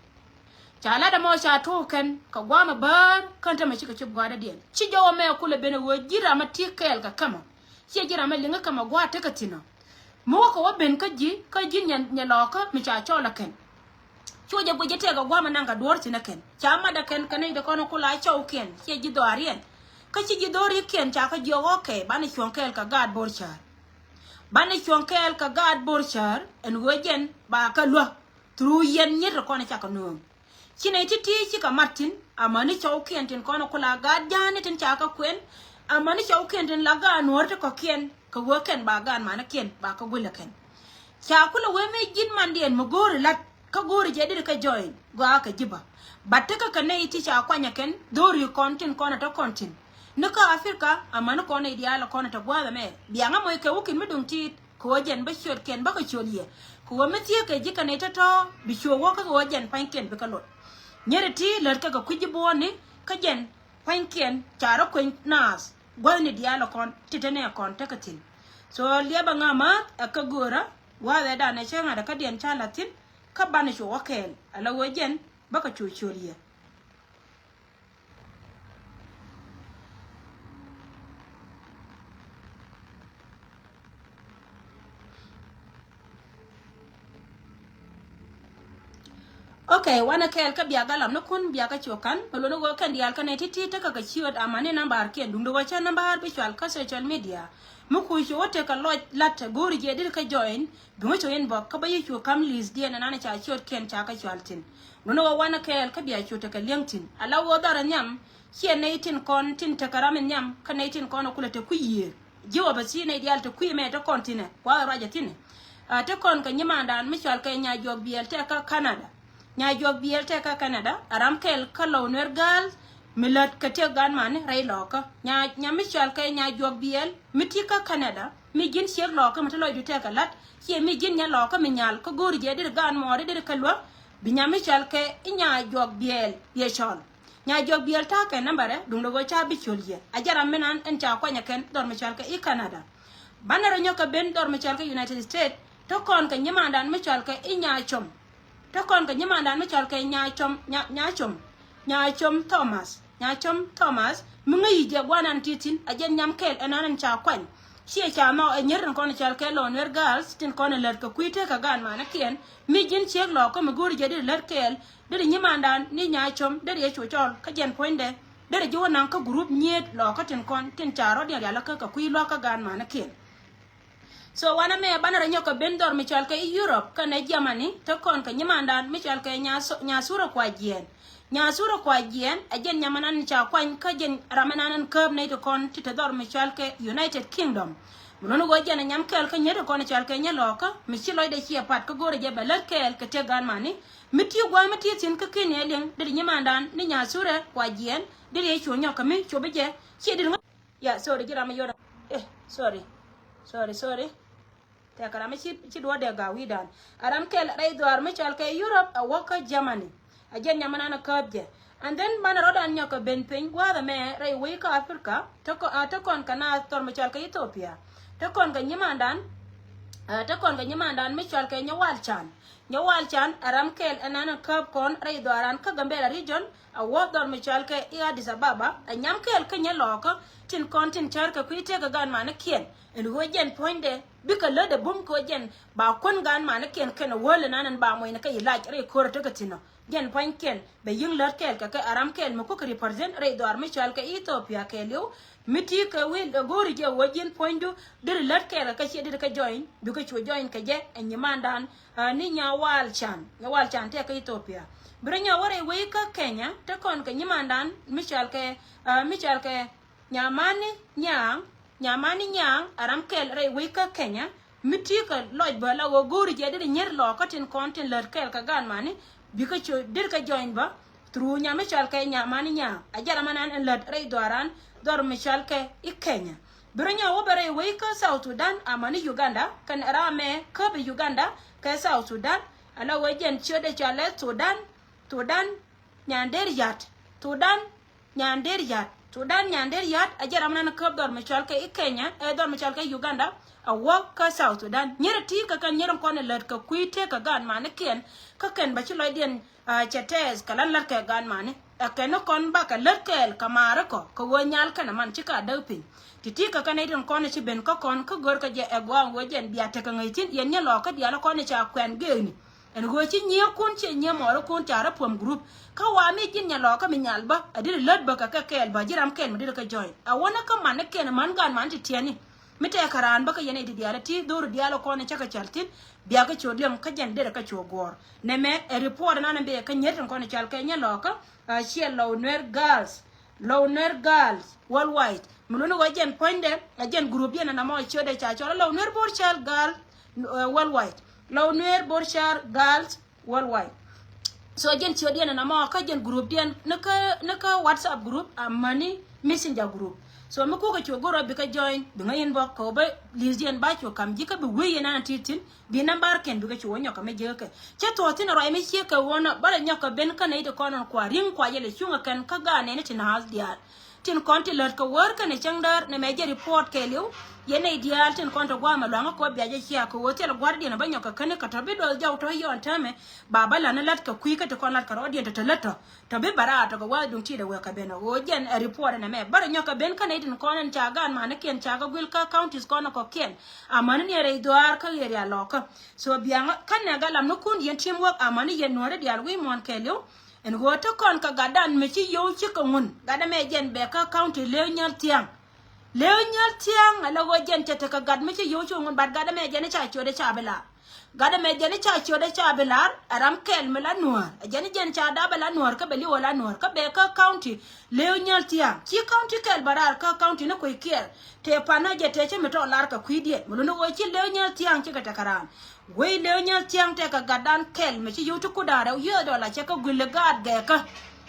Ca lat ɛmɔ ca tuɔɔk kɛn kɛ gua̱a̱mɛ bäär kän tämɛ cikɛ cop gua̱a̱dädiɛn. Ci jɔwä mɛ kulɛ ben ɛ ɣöö ji̱ ram ɛ ti kɛɛl kɛ kämɛ. Ciɛ ji̱ ram ɛ liŋä kämɛ gua̱a̱ tekɛ thi̱n ɔ. Mi wä kɛ wä ben kä ji̱, kä ji̱ nyier, nyier Lɔkä mi ca cɔl ɛ kɛn. Cu jɛ guic jɛ tɛk ɛ gua̱a̱mɛ naŋ kɛ duɔ̱ɔ̱r thi̱n ɛ kɛn. Ca mat ɛ kɛn kɛ nɛy ti kɔn kula cɔwkiɛn, ciɛ ji̱ dhɔaariɛn. Kä ci ji̱ dhɔrikiɛn ca kä jiɔk ɣɔ̱k kɛ banɛ cuɔ̱ŋ kɛɛl kɛ gaat Borcär. Banɛ cuɔ̱ŋ kɛɛl kɛ gaat Borcär ɛn ɣöö jɛn ba kɛ luäk. Through yɛn nyier ti kɔn cakɛ nööŋ. Ci nɛy ti̱ti̱ cikɛ mat thi̱n, amäni cɔwkiɛn tin kɔn kula gaat ja̱a̱ni tin ca kɛ kuɛn, amäni cɔwkiɛn tin la gaat Nuɔ̱ɔ̱r ti kɔ̱kiɛn, kɛ ɣöö kɛn ba gaat manikiɛn, ba kɛ guilɛ kɛn. Ca kulɛ wee mi ji̱n mandiɛn mi go̱o̱ri la̱t, kä go̱o̱ri jɛ deri kɛ join, gɔaa kɛ ji̱ bä. Bat tekɛ kɛ nɛy ti ca kuanyɛ kɛn, dho̱ri kɔn tin kɔn ɛ te kɔn thi̱n. Ni kä Africa, amäni kɔn nɛy diaal kɔn ɛ te gua̱a̱th ɛmɛ, biaŋä moc kɛ wi̱kiɛn mi duŋ ti̱i̱t, kɛ ɣöö jɛn bä ciötkiɛn bä kɛ ciöl yɛ. Kɛ ɣöö mi thieekɛ ji̱ kɛ nɛy tɔ̱tɔ̱ bi ciöök wä kä kɛ ɣöö jɛn pa̱nykiɛn bikɛ lot. Nyier ti lät kɛ kɛ kui̱ ji̱ buɔ̱ɔ̱ni kä jɛn pa̱nykiɛn ca rɔ kueny naath gua̱thni diaal ɛ kɔn ti te nɛ kɔn tekɛ thi̱n. So liɛpɛ ŋa̱ ma̱a̱th ɛ kä göörä gua̱a̱th ɛ danɛ cä ŋa̱t ɛ kä diɛn ca la̱th thi̱n kä banɛ cu wä kɛɛl ala ɣöö jɛn bä kɛ cu ciöl yɛ. Ok, wanɛ kɛɛl kä bia galam ni kun bia kä ciök kan mɛ luni ɣöö kɛn diaal kä nɛy ti̱ti̱ tekɛ kɛ ciöt amäni nambar kiɛn duŋdɛ ɣöö cä nambar bi cual kä social media. Mi kuc cu wä tekɛ lɔc lat go̱o̱ri jiɛ deri kä join. Duŋä cu inbox kä bä yi cu ka̱m list diɛn ɛnan ca ciötkiɛn ca kä cual thi̱n. Nunä wä wanɛ kɛɛl kä bia cu tekɛ li̱eŋ thi̱n ala wä dhɔrɛ nhiam. Ciɛ nɛy tin kɔn tin tekɛ ram in nhiam kä nɛy tin kɔn kulɛ te kui̱ yiëë. Ji̱ wä bä thi̱n nɛy diaal te kui̱ mɛ te kɔn thi̱nɛ kuath ruacɛ thi̱nɛ. Ah, te kɔn kɛ nyimandan mi cual kɛ Nyajuɔk Biɛl tɛ kä Canada. Nyajuɔk Biɛl tɛ kä Canada a ram kɛl kä Lɔw Nuer Girls. Mi lät kɛ tëk gan mani rɛy Lɔkä nya, nya mi cual kɛ Nyajuɔk Biɛl mi ti kä Canada. Mi ji̱n ciek Lɔkä mi te lɔcdu tɛkɛ la̱t ciɛ mi ji̱n nya Lɔkä mi nyal kä go̱o̱ri jɛ deri gan mɔɔri deri kä luäk. Bi nya mi cual kɛ i̱ Nyajuɔk Biɛl yɛ cɔl. Nyajuɔk Biɛl ta̱a̱ kɛ nambarɛ duŋdɛ ɣöö ca bi ciöl yɛ a jɛ ram mi nan ɛn ca kuanyɛ kɛn dhɔr mi cual kɛ i̱ Canada. Banɛ rɔ nyɔk kɛ ben dhɔr mi cual kɛ United States. Te kɔn kɛ nyimandan mi cual kɛ i̱ Nyacom. Te kɔn kɛ nyimandan mi cual kɛ Nyacom, Nya, Nyacom, Nyacom Thomas, Nyacom Thomas. Mi ŋäc yi jɛ guanan ti thi̱n a jɛn nyam kɛl ɛnan ɛn ca kuany. Ciɛ ca nhɔk ɛ nyier tin kɔn cual kɛ Lɔw Nuer Girls tin kɔn ɛ lät kɛ kui̱ tekɛ gan manikiɛn. Mi ji̱n ciek Lɔkä mi go̱o̱ri jɛ deri lät kɛɛl. Deri nyimandan ni Nyacom deri yɛ cu cɔl kä jɛn puɔ̱nydɛ. Deri ji̱ wä naŋ kä group nyiet Lɔkä tin kɔn tin ca rɔ̱diɛn rial kä kɛ kui̱ lua̱k kä gan manikiɛn. So wanɛ mɛ banɛ rɔ nyɔk kɛ ben dhɔr mi cual kɛ i̱ Europe kɛnɛ Germany te kɔn kɛ nyimandan mi cual kɛ Nya, Nyasura Kuajiɛn. Nyasura Kuajiɛn ɛ jɛn nyamanan ca kuany kä jɛn ramanan ɛn käp nɛy ti kɔn ti te dhɔr mi cual kɛ United Kingdom. Mi luni ɣöö jɛn ɛ nyam kɛɛl kä nyier ti kɔn cual kɛ nyier Lɔkä mi ci lɔcdɛ ciɛ pat kä go̱o̱rɛ jɛ bɛ lät kɛɛl kɛ tëk gan mani. Mi ti gua̱a̱th mi ti thi̱n kä ki̱n yɛ liŋ deri nyimandan ni Nyasura Kuajiɛn deri yɛ cu nyɔk kɛ mi cu bi jɛ ciɛ deri ŋä. Ya, sorry, ji̱ ram mi yot. Eh, sorry. Sorry, sorry. Tɛkɛ ram mi ci, ci duɔ̱ɔ̱dɛ ga̱a̱ wi̱i̱dan. A ram kɛl rɛy dhuaar mi cɔl kɛ Europe a wä kä Germany. A jɛn nyamanan a käp jɛ. And then banɛ rɔ̱dan nyɔk kɛ ben piny gua̱a̱th ɛmɛ rɛy wec kä Africa. Te kɔ, ah, te kɔn kɛ naath dhɔr mi cɔl kɛ Ethiopia. Te kɔn kɛ nyimandan. Ɛ, te kɔn kɛ nyimandan mi cɔal kɛ Nyawal Can. Nyawal Can ɛ ram kɛl ɛnan ɛ käp kɔn rɛy dhɔaran kä Gambela region, a wä dhɔr mi cɔal kɛ i̱ Addis Ababa. Ɛ nyam kɛl kä nyɛ lɔɔkä tin kɔn tin cär kɛ kui̱ tëk kɛ gan manikiɛn. Ɛn ɣöö jɛn puɔ̱nydɛ bikɛ lätdɛ bum kɛ ɣöö jɛn ba kuän gan manikiɛn kɛn ɛ wäl ɛnan ɛn ba muɔ̱cnɛ kɛ ilac rɛy ko̱r ɛ tekɛ thi̱n ɔ. Jɛn pua̱nykiɛn bɛ yi̱ŋ lät kɛɛl kɛ kɛ a ram kɛɛl mi kukɛ represent rɛy dhɔaar mi cɔal kɛ Ethiopia kɛɛliw. Mi ti kɛ wi̱i̱ go̱o̱ri jɛ wä ji̱n puɔ̱nydu deri lät kɛɛl kɛ kɛ ciɛ deri kɛ join, bikɛ cu join kɛ jɛ ɛ nyimandan, ah, ni Nyawal Can. Nyawal Can tɛk kɛ Ethiopia. Bi rɔ nyɔk wä rɛy wec kä Kenya te kɔn kɛ nyimandan mi cɔal kɛ, ah, mi cɔal kɛ Nyamani Nyaŋ. Nyamani Nyaŋ a ram kɛl rɛy wec kä Kenya. Mi ti kɛ lɔc bä la ɣöö go̱o̱ri jɛ deri nyier lɔɔkä tin kɔn tin lät kɛɛl kɛ gan mani bikɛ cu deri kɛ join bä through nyam mi cɔal kɛ Nyamani Nyaŋ. A jɛ ram ɛnan ɛn lät rɛy dhɔaran dhɔr mi cɔal kɛ i̱ Kenya. Bi rɔ nyɔk wä bɛ rɛy wec kä South Sudan amäni Uganda kɛn ram mɛ käp i̱ Uganda kɛ South Sudan. A la ɣöö jɛn ciötdɛ cɔalɛ Sudan, Sudan Nyanderyat, Sudan Nyanderyat, Sudan Nyanderyat. A jɛ ram nan käp dhɔr mi cɔal kɛ i̱ Kenya, ɛ dhɔr mi cɔal kɛ Uganda, a wä kä South Sudan. Nyier ti kɛ kɛn nyier kɔn ɛ lät kɛ kui̱ tëk kɛ gan manikiɛn kä kɛn bä ci lɔcdiɛn, ah, cɛ tɛɛth kɛ lan lät kɛ gan mani. Ɛ kɛn ni kɔn bakɛ lät kɛɛl kɛ maari kɔ kɛ ɣöö nyal kɛn ɛ man ci ka däk piny. Ti ti kɛ kɛn ɛ itin kɔn ɛ ci ben kä kɔn kä gör kɛ jɛ ɛ gua̱a̱ŋ ɣöö jɛn bia tekɛ ŋäc thi̱n yɛn nyɛ lɔɔkä diaal kɔn ɛ ca kuɛn geekni. Ɛn ɣöö ci nyiëëkun ciɛ nyiëë mɔɔrikun ca rɔ puɔm group. Kä wa mi ji̱n nyɛ lɔɔkä mi nyal bä a deri lät bä kɛ kɛ kɛɛl bä ji̱ ram kɛɛl mi deri kɛ join. A wänä kä manikiɛn man gan man ti tiɛni. Mi tɛkɛ raan bä kä yɛn ɛ ti diaal ti dho̱r diaal kɔn ɛ cä kɛ cäl thi̱n. Bia kɛ cu liɛm kä jɛn derɛ kɛ cu guɔ̱ɔ̱r. Nɛmɛ ɛ report nan ɛ bɛ kɛ nyier tin kɔn ɛ cɔal kɛ nyɛ lɔɔkä, ah, ciɛ Lou Nuer Girls. Lou Nuer Girls Worldwide. Mi luni wä jɛn puɔ̱nydɛ, ɛ jɛn group diɛn ɛn amɔ ciötdɛ ca cɔl Lou Nuer Bor Child Girl, eh, Worldwide. Lou Nuer Bor Child Girls Worldwide. So jɛn ciötdiɛn ɛn amɔ kä jɛn group diɛn ni kä, ni kä WhatsApp group amäni Messenger group. So mi kukɛ cu go̱r ɔ bikɛ join, bi ŋäc inbox kɛ wä bä list diɛn ba cu kam ji̱ kä bi wee yɛn an ti thi̱n. Bi nambar kɛn bikɛ cu wä nyɔk kɛ mi jiäkä kɛ. Cä thuɔ̱ɔ̱th thi̱n ruac mi ciek kɛ ɣöö nɔ bä rɔ nyɔk kɛ ben kä nɛy ti kɔn ɔn kua ri̱ŋ kua yɛl ɛ cuŋ ɛ kɛn kä gaat nɛni ti naath diaal. Tin kɔn ti lät kɛ wäär kɛn ɛ cäŋ däär nɛmɛ jɛ report kɛɛliw. Yɛn nɛy diaal tin kɔn ti gua̱a̱m ɛ lua̱ŋ kä kɔ bia jɛ ciaak kɛ ɣöö thil gua̱rdiɛn ɛ bä nyɔk kɛ käni kɛ tɔ bi duɔth jɔw tɔ yɔn täämɛ. Ba bä la̱t ni la̱t kɛ kui̱ kä ti kɔn la̱t kɛ rɔɔdiɛn tɔ te lät tɔ. Tɔ bi bä raar tɔ kɛ wa̱a̱ duŋ ti̱i̱t ɛ wek kɛ ben ɛ ɣöö jɛn ɛ report nɛmɛ bä rɔ nyɔk kɛ ben kä nɛy tin kɔn ɛn ca gaat manikiɛn ca kɛ guil kä counties kɔn ɛ kɔkiɛn. Amäni ni rɛy dhuaar kä ɣerial lɔkä. So biaŋä kä nɛ galam ni kun yɛn teamwork amäni yɛn nuɔ̱ɔ̱ri diaal wi̱i̱ muɔ̱ɔ̱n kɛɛliw. Ɛn ɣöö te kɔn kɛ gatdan mi ci yio̱w cikɛ ŋun gatdɛ mɛ jɛn bɛ kä county Lew Nyal Thiaŋ. Lew Nyal Thiaŋ ala ɣöö jɛn cɛ tekɛ gat mi ci yio̱w cikɛ ŋun, but gatdɛ mɛ jɛn ca ciötdɛ ca bi lar. Gatdɛ mɛ jɛn ca ciötdɛ ca bi lar ɛ ram kɛl mi la nuɔ̱ɔ̱r ɛ jɛn jɛn ca dap ɛ la nuɔ̱ɔ̱r kä bɛ li̱w ɛ la nuɔ̱ɔ̱r kä bɛ kä county Lew Nyal Thiaŋ. Ci county kɛl bɛ rar kä county ni kui̱ kiɛɛr. Tëë panä jɛ tëë cä mi tɔɔk lar kɛ kui̱diɛn mi luni ɣöö ci Lew Nyal Thiaŋ cikɛ tekɛ raan. Wec Lew Nyal Thiaŋ tëë kɛ gatdan kɛl mi ci yio̱w ti kudaan rɛw U S dollar cɛ kɛ guil gaat gɛɛkä.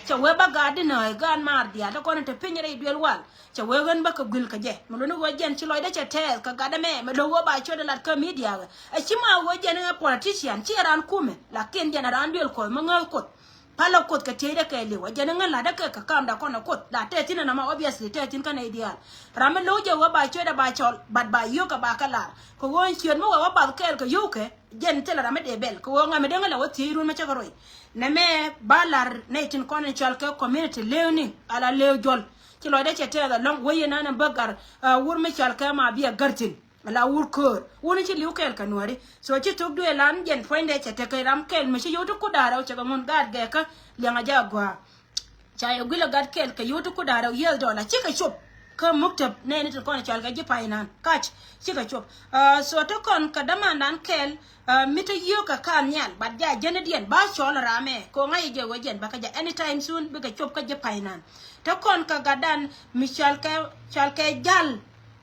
Cɛ wee bä gaat dinä ɛ gaat maar diaal te kɔn te piny rɛy duel wal. Cɛ wee ɣän bä kɛ guil kɛ jɛ mi luni ɣöö jɛn ci lɔcdä cɛ tɛɛth kɛ gatdä mɛ mi lo̱k ɣöö ba ciötdä lat kä media ɛ. Ɛ ci ma ɣöö jɛn ɛ politician ci ɛ raan kumɛ lakin jɛn ɛ raan duel kuɔth mi ŋääth kuoth. Palä kuoth kɛ tiecdä kɛɛliw ɛ jɛn ŋän la̱tdä kɛ kɛ kamdä kɔn ɛ kuoth la tɛth thi̱n ɛnɔmɔ obviously tɛth thi̱n kä nɛy diaal. Ram mi lo̱k jɛ wä ba ciötdä ba cɔl but ba yio̱kɛ ba kɛ lar kɛ ɣöö ciöt mi wä wä bath kɛɛl kɛ yio̱kɛ. Jɛn thilɛ ram mi dee bɛl kɛ ɣöö ŋa̱m mi dee ŋä lɛ wä thiec run mi cä kɛ ruɔ̱c. Nɛmɛ ba lar nɛy tin kɔn in cɔal kɛ community Lewni ala Lew Jɔl. Ci lɔcdä cɛ tɛth alɔŋ wä yɛn an in bä gar, ah, wur mi cɔal kɛ ma bi a gär thi̱n. La wur köör wun ci li̱w kɛɛl kɛ nuääri. So ci thok duëël an jɛn puɔ̱nydɛ cɛ tekɛ ram kɛɛl mi ci yio̱w ti kut da̱a̱r rɛw cɛ kɛ ŋun gaat gɛɛkä liɛŋ a jɛ a gɔaa. Ca yɛ guilɛ gat kɛɛl kɛ yio̱w ti kut da̱a̱r rɛw U S dollar cikɛ cop kä muktab nɛɛni ti kɔn cɔal kɛ ji̱ pay nan kac cikɛ cop. Ah, so ti kɔn kɛ dämandan kɛɛl, ah, mi ti yio̱w kɛ ka̱a̱n nhial but jɛ a jänidiɛn ba cɔl ramɛ kɛ ɣöö ŋa̱c jɛ ɣöö jɛn bä kɛ jɛ anytime soon bikɛ cop kä ji̱ pay nan. Ti kɔn kɛ gatdan mi cɔal kɛ, cɔal kɛ Jal,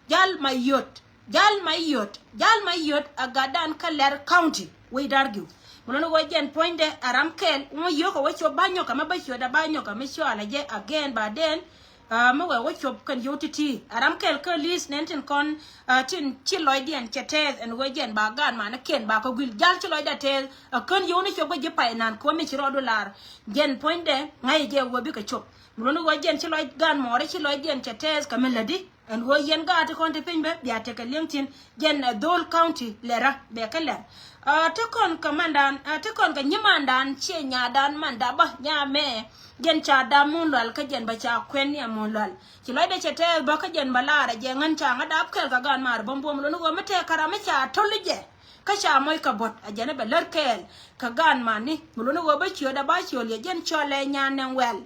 Jal Mayot. Jal Mayot, Jal Mayot a gatdan kä Lɛr County wec Dargiw. Mi luni ɣöö jɛn puɔ̱nydɛ a ram kɛl mi yio̱kɛ wä cop ba nyɔkɛ mi bä ciötdä ba nyɔkɛ mi cɔalɛ jɛ again baden. Ah, mi wɛ wä cop kɛn yio̱w ti̱ti̱ a ram kɛl kä li̱th nɛn tin kɔn, ah, tin ci lɔcdiɛn cɛ tɛɛth ɛn ɣöö jɛn ba gaat manikiɛn ba kɛ guil jal ci lɔcdä tɛɛth. Ah, kän yio̱w ni cop kä ji̱ pay nan kɛ wä mi ci rɔɔdu lar. Jɛn puɔ̱nydɛ ŋa̱c jɛ wä bikɛ cop. Mi luni ɣöö jɛn ci lɔc gaat mɔɔri ci lɔcdiɛn cɛ tɛɛth kɛ mi lätdi. Ɛn ɣöö yɛn gaat ti kɔn ti piny bä bia tekɛ li̱eŋ tin jɛn ɛ dhol county lɛra bɛ kä lɛr. Ɛ, ti kɔn kɛ mandan, ɛ, ti kɔn kɛ nyimandan ciɛ nyadan manda bä nyamɛ. Jɛn ca dap mun lual kä jɛn bä ca kuɛn ni ɛ mun lual. Ci lɔcdɛ cɛ tɛɛth bä kä jɛn bä laarɛ jɛ ŋän ca ŋä dap kɛl kɛ gaan maar bä buɔm lon ɣöö mi tɛɛk kɛ ram mi ca to̱l jɛ. Kä ca mɔc kɛ buɔ̱t a jɛn ɛ bɛ lär kɛɛl kɛ gaan mani mi lon ɣöö bä ciötdɛ ba ciöl yɛ jɛn cɔl ɛ nyan nɛn wɛl.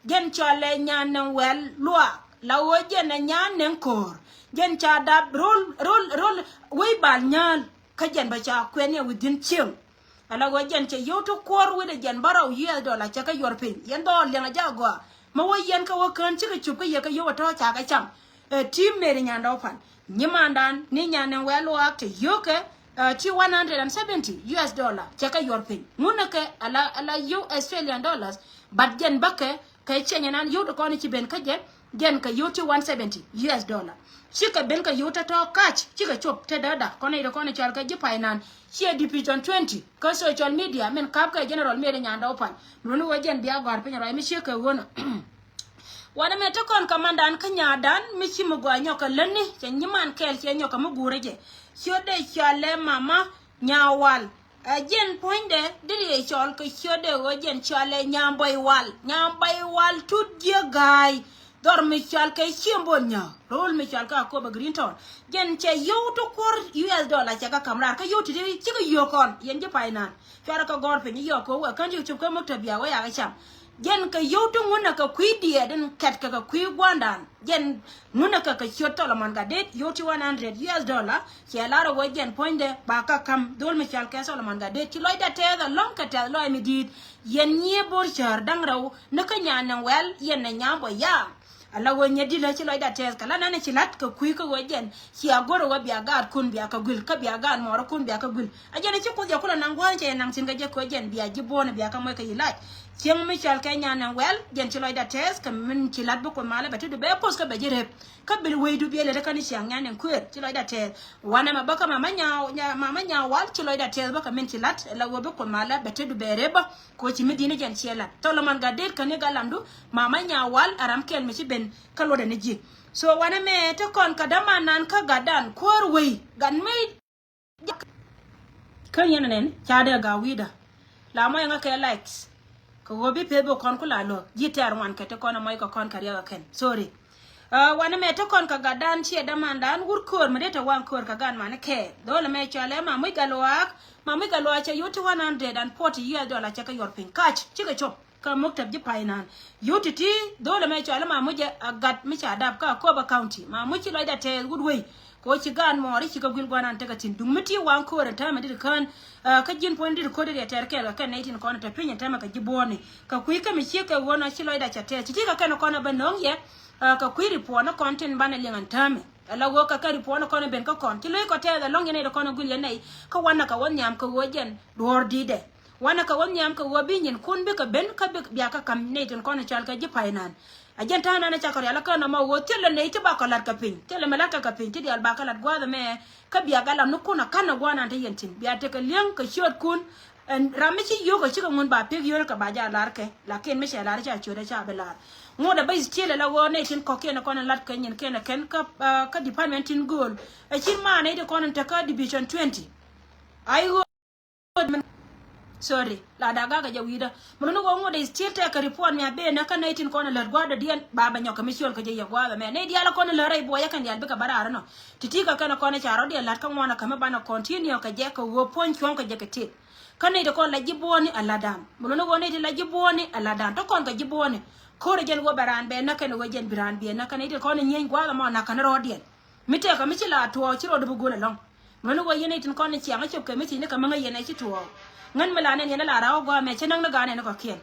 Jɛn cɔl ɛ nyan nɛn wɛl luaak la ɣöö jɛn ɛ nyan nɛn ko̱o̱r. Jɛn ca dap rol rol rol wec bal nyääl. Kä jɛn bä ca kuɛn yɛ within cieŋ. Ala ɣöö jɛn cɛ yio̱w ti kuɔr wi̱cdɛ jɛn bärɔw U S dollar cɛ kä yuɔr piny yɛn dhɔɔl liɛŋ a jak a gɔaa. Ma wä yɛn kä wä kään cikɛ cop kä yɛ kä yio̱w a tɔ̱ ca kɛ cam. Ɛ, ti Mary Nyandɔw Pan nyimandan ni nyan nɛn wɛl luaak te yio̱kɛ, ɛ, ti one hundred and seventy U S dollar cɛ kä yuɔr piny ŋunä kɛ ala ala yio̱w Australian dollars. But jɛn bäkɛ kɛ ciɛ nyanan yio̱w ti kɔn ci ben kä jɛ. Jɛn kɛ yio̱w ti one seventy U S dollar. Cikɛ ben kɛ yio̱w tɔ̱tɔ̱ cash cikɛ cop te däda kɔn i̱ ti kɔn cɔal kɛ ji̱ pay nan. Ciɛ division twenty kä social media min kap kɛ general Mary Nyandɔw Pan. Luni wä jɛn bia gɔ̱a̱r piny rɔy mi ciɛ kɛ ɣöönä. Wanɛ mɛ te kɔn kɛ mandan kä nyadan mi ci mi gɔaa nyɔk kɛ lätni cɛ nyiman kɛɛl ciɛ nyɔk kɛ mi guurä jɛ. Ciötdɛ cɔalɛ mama nyawal. Ɛ jɛn puɔ̱nydɛ deri yɛ cɔl kɛ ciötdɛ ɣöö jɛn cɔalɛ nyambɔy wal nyambɔy wal tut jiɛ ga̱a̱y. Dhɔr mi cɔal kɛ ciembon nyä rol mi cɔal kɛ Akobo Green Town. Jɛn cɛ yio̱w ti kuɔr U S dollar cɛ kɛ ka̱m raar kä yio̱w ti ti cikɛ yio̱w kɔn yɛn ji̱ pay nan. Cuarɛ kɛ gɔ̱r piny yɔk kɛ wä kän yio̱w cop kä muk te bia wä yakɛ cam. Jɛn kɛ yio̱w ti ŋunä kɛ kui̱ diɛɛt in kɛt kɛ kɛ kui̱ gua̱ndan. Jɛn ŋunä kɛ kɛ ciöt Solomon Gatdet yio̱w ti one hundred U S dollar. Cɛ lar ɛ wä jɛn puɔ̱nydɛ ba kä ka̱m dhol mi cɔal kɛ Solomon Gatdet ci lɔcdɛ tɛth ɛlɔ̱ŋ kɛ tɛth lɔc mi di̱i̱t. Yɛn nyiee bo̱r cäär da̱ŋ rɛw ni kä nyan nɛn wɛl yɛn nɛ nyam bɔ yaam. Ala ɣöö nyɛ dilä ci lɔcdɛ tɛth kɛ la nanɛ ci la̱t kɛ kui̱ kä ɣöö jɛn cia go̱r ɣöö bia gaatkun bia kɛ guil kä bia gaat mɔɔrikun bia kɛ guil. A jɛn a ci Kuoth yɛ kulɛ naŋ gua̱a̱ny cɛ yɛ naŋ thi̱n kɛ jɛ kɛ ɣöö jɛn bia ji̱ buɔ̱ɔ̱ni bia kɛ moc kɛ yi lac. Cieŋ mi cɔal kɛ nyan nɛn wɛl jɛn ci lɔcdɛ tɛth kɛ min ci la̱t bi Kuoth malä bɛ te du bɛ poth kä bɛ ji̱ rep. Kä bil wecdu biɛ lät kä ni ciaŋ nyan nɛn kuëër ci lɔcdɛ tɛth. Wanɛ mɛ bä kä mama nya, nya, mama nya wal ci lɔcdɛ tɛth bä kɛ min ci la̱t la ɣöö bi Kuoth malä bɛ te du bɛ rep bä. Koci mi di̱n i̱ jɛn ciɛ lat Solomon Gatdet käni galamdu. Mama nya wal a ram kɛl mi ci ben kä luɔtdɛ ni ji̱. So wanɛ mɛ te kɔn kɛ däman nan kä gatdan kuäär wei gat mi. Kä yɛn nɛn ca dee ga̱ wi̱i̱dä. La mɔc ŋä kɛ likes kɛ ɣöö bi peth bä kɔn ku la luäk ji̱ tɛɛr ŋuan kɛ te kɔn a mɔc kɛ kɔn kɛ riɛk ɛ kɛn sorry. Ɛ, wanɛ mɛ te kɔn kɛ gatdan ciɛ dämandan wur köör mi dee te waŋ köör kɛ gat mani kɛɛl. Dho̱l ɛmɛ cɔalɛ Mamuc Galuak. Mamuc Galuak cɛ yot ti one hundred and forty U S dollar cɛ kɛ yuɔr piny cash cikɛ cop. Kä muktab ji̱ pay nan yot ti ti dho̱l ɛmɛ cɔalɛ Mamuc ɛ gat mi ca dap kä Akobo County. Mamuc ci lɔcdɛ tɛɛth wut wei. Kɛ ɣöö ci gaat mɔɔri cikɛ guil gua̱nan tekɛ thi̱n duŋ mi ti waŋ köör ɛn täämɛ dit kään. Kä ji̱n puɔ̱ny dit ko̱r dit yɛ tɛɛr kɛɛl kɛ kɛn nɛy tin kɔn tɛ piny ɛn täämɛ kɛ ji̱ buɔ̱ɔ̱ni. Kɛ kui̱ kä mi ciek kɛ ɣöö nɔ ci lɔcdɛ cɛ tɛɛth ci ti kɛ kɛn kɔn ɛ bä nöŋ yɛ. Kɛ kui̱ ripuɔn ni kɔn tin banɛ liŋ ɛn täämɛ. Ɛ la ɣöö kɛ kɛ ripuɔn ni kɔn ɛ ben kä kɔn ci lo̱c kɔ tɛɛth ɛlɔ̱ŋ yɛn nɛy ti kɔn ɛ guil yɛn nɛy. Kä wanɛ kɛ wä nhiam kɛ ɣöö jɛn duɔ̱ɔ̱r di̱tdɛ. Wanɛ kɛ wä nhiam kɛ ɣöö bi nyinkun bikɛ ben kä bik bia kä ka̱m nɛy tin kɔn ɛ cɔal kɛ ji̱ pay nan. A jɛn ta̱a̱ nan ɛ cakɔ rial kä nɔmɔ ɣöö thilɛ nɛy ti bakɔ la̱t kɛ piny thilɛ mi la̱t kɛ kɛ piny ti diaal bakɛ la̱t gua̱a̱th ɛmɛ. Kä bia gat lam ni kun a ka̱n ɛ gua̱a̱th nan te yɛn thi̱n bia tekɛ li̱eŋ kɛ ciööt kun. Ɛn ram mi ci yio̱k ɛ cikɛ ŋun ba pek yio̱k kɛ ba jaa lar kɛ lakin mi cɛ lar ca ciööt ɛ ca bi lar. Ŋot ɛ ba is tiel ɛ la ɣöö nɛy tin kɔ̱kiɛn ɛ kɔn ɛ la̱t kɛ nyin kɛn ɛ kɛn kä, kä department tin gööl. Ɛ cin ma nɛy ti kɔn in te kä division twenty. Ai ɣöö Sorry la da̱a̱ ga̱a̱k kɛ jɛ wi̱i̱dä. Mɛ luni wä ŋot is tiel tɛk kɛ report mi a ben nä kä nɛy tin kɔn a lät gua̱a̱r dɔ̱diɛn ba bɛ nyɔk kɛ mi ciöl kɛ jɛ yɛ gua̱a̱r bɛ mɛ nɛy diaal a kɔn a lät rɛy buɔyä kɛn diaal bikɛ bä raar inɔ. Ti ti kɛ kɛn a kɔn a ca rɔ̱diɛn la̱t kä ŋuan a kämɛ banɛ continue kɛ jɛ kɛ ɣöö puɔ̱ny cuɔ̱ŋ kɛ jɛ kɛ tet. Kä nɛy ti kɔn la ji̱ buɔ̱ɔ̱ni a la̱tdan mɛ luni wä nɛy ti la ji̱ buɔ̱ɔ̱ni a la̱tdan tɔ kɔn kɛ ji̱ buɔ̱ɔ̱ni. Ko̱r a jɛn wä bɛ raan bɛ nä kɛn a wä jɛn bi raan biɛ nä kɛn nɛy ti kɔn a nyieny gua̱a̱r ɛmɔ na̱k kɛn rɔ̱diɛn. Mi tɛk kɛ mi ci la tuɔɔk ci rɔɔd bi go̱l ɛlɔ̱ŋ. Mɛn wä yɛn itin kɔn ciaŋ cop kɛ mi thi̱n ni kɛ mi ŋäc yɛn ɛ ci tuɔɔk. Ŋän mi la nɛn yɛn ɛ la raw ɛ gua̱a̱mɛ cä näk ni ga̱a̱n ɛn kɔ̱kiɛn.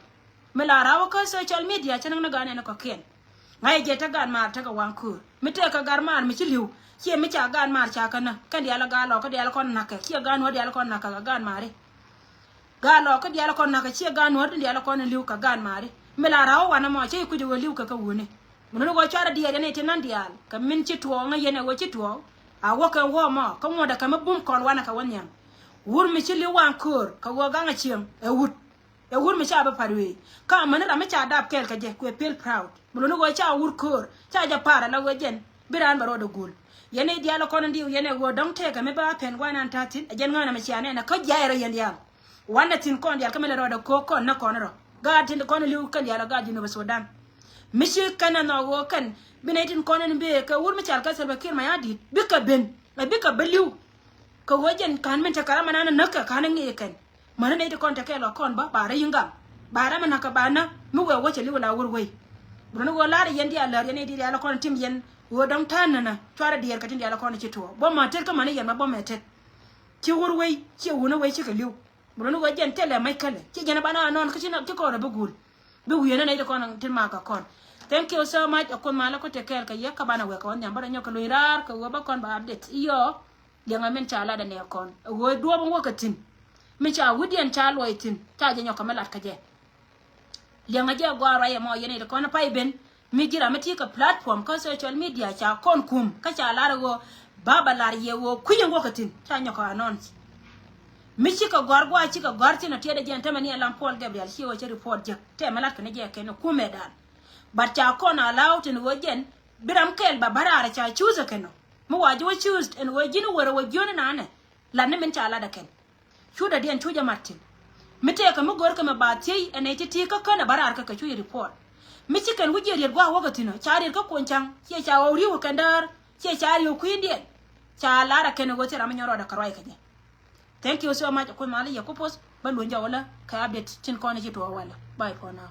Mi la raw kä social media cä näk ni ga̱a̱n ɛn kɔ̱kiɛn. Ŋa̱c ɛ jɛ te gaat maar tekɛ waŋ köör mi tekɛ gaat maar mi ci li̱w. Ciɛ mi ca gaat maar ca kä näk kɛn diaal ɛ gaat lɔɔk kä diaal ɛ kɔn na̱kɛ ciɛ gaat nuɔ̱ɔ̱r diaal ɛ kɔn na̱kɛ kɛ gaat maari. Gaat lɔɔk kä diaal ɛ kɔn na̱kɛ ciɛ gaat nuɔ̱ɔ̱r diaal ɛ kɔn li̱w kɛ gaat maari. Mi la raw wanɛ mɔ cä i̱ kui̱c ɛ ɣöö li̱w kɛ kä wuni. Mun ni wä cuarɛ diɛɛr yɛn iti nan diaal kɛ min ci tuɔɔk ŋä yɛn ɛ wä ci tuɔɔk. A wä kɛ wä mɔ kä ŋuɔ̱t ɛ kɛ mi bum kɔl wanɛ kɛ wä nhiam. Wur mi ci li̱w wan köör kɛ wä gaŋ a cieŋ ɛ wut. Ɛ wur mi ca bi pa̱t wee kä amäni ram mi ca dap kɛɛl kɛ jɛ kuɛ pil proud. Mun ni wä ca wur köör ca jɛ pa̱t ala wä jɛn. Bi raan bɛ rɔɔdɛ gul. Yɛn i̱ diaal kɔn in diw yɛn ɛ ɣöö dɔ̱ŋ tëëkɛ mi ba pɛn gua̱n an ta̱a̱ thi̱n ɛ jɛn ŋa̱n ɛmɛ cia nɛn ɛ kä jiayɛ rɔ yɛn diaal. Wanɛ thi̱n kɔn diaal kä mi lɛ rɔɔdɛ ko̱o̱k kɔn näk kɔn rɔ. Gaat tin kɔn in li̱w kɛn diaal ɛ gaat Junub Sudan. Mi ci kɛn ɛ nhɔk ɣöö kɛn bi nɛy tin kɔn in bëë kɛ wur mi cal kä Salva Kiir Mayardit bikɛ ben ɛ bikɛ bä li̱w. Kɛ ɣöö jɛn ka̱n min te kɛ ram ɛnan näk kɛ ka̱n in ŋi̱i̱c kɛn. Mäni nɛy ti kɔn te kɛɛl ɔ kɔn bä ba rɛy yi̱ŋ gam ba ram ɛn na̱k kɛ ba näk mi wëë wä cɛ li̱w la wur wei. Bronä ɣöö la̱r yɛn diaal lär yɛn nɛy ti diaal kɔn tim yɛn ɣöö dɔ̱ŋ ta̱a̱n nänä cuarɛ diɛɛr kɛ tin diaal kɔn ci tuɔɔk bä ma tet kä mäni yɛn ma bä mɛ tet. Ci wur wei ci wunä wei cikɛ li̱w. Bronä ɣöö jɛn thilɛ mac kälɛ ci jɛn ba na anɔn kä ci na ci kɔn rɛ bi gul. Bi wi̱i̱ nä nɛy ti kɔn tin ma kɛ kɔn. Thank you so much. Ɛ Kuoth malä ku te kɛɛl kɛ yɛ kä banɛ wek kɛ wä nhiam bä rɛ nyɔk kɛ luny raar kɛ ɣöö bä kɔn ba update iyɔ. Liɛŋɛ min ca latdɛ nɛ kɔn ɛ ɣöö duɔ̱ɔ̱p in wäkɛ thi̱n. Mi ca wi̱cdiɛn ca luɔc thi̱n ca jɛ nyɔk kɛ mi lat kä jɛ. Liɛŋɛ jɛ gɔaa ruac ɛmɔ yɛn i̱ ti kɔn pay ben mi ji̱ ram mi ti kɛ platform kä social media ca kɔn kum kä ca lar ɛ ɣöö ba bɛ lar yɛ ɣöö kui̱c in wäkɛ thi̱n ca nyɔk kɛ announce. Mi cikɛ gɔ̱a̱r gua̱a̱ cikɛ gɔ̱a̱r thi̱n ɔ tiɛɛdɛ jɛ ɛn tämɛ ni ɛ lam Paul Gabriel ci ɣöö cɛ report jek tɛmɛ lat kɛn jɛ kɛn ɛ kumɛ dan. But ca kɔn allow tin ɣöö jɛn bi ram kɛl ba bä raar ca choose kɛn ɔ. Mi wa ji̱ wä choose ɛn ɣöö ji̱n wär ɛ wä jiön inanɛ. Lat ni min ca lat ɛ kɛn. Cu dädiɛn cu jɛ mat thi̱n. Mi tëëkɛ mi görkɛ mɛ ba thiey ɛn ɛ ti̱ti̱ kä kän ɛ bä raar kä kɛ cu yɛ report. Mi ci kɛn wi̱c jiɛ riet gua̱a̱k wäkɛ thi̱n ɔ ca riet kä kuɔny ca̱ŋ ciɛ ca ɣɔw ri̱w kɛn däär ciɛ ca ri̱w kui̱ndiɛn. Ca lar ɛ kɛn ɛ ɣöö thil ram mi nyɔr rɔɔdɛ kɛ ruac kɛ jɛ. Thank you so much. Kuoth mal i̱ yɛ ku poth bä luny jɔwä lä kɛ update tin kɔn i̱ ci tuɔɔk walä. Bye for now.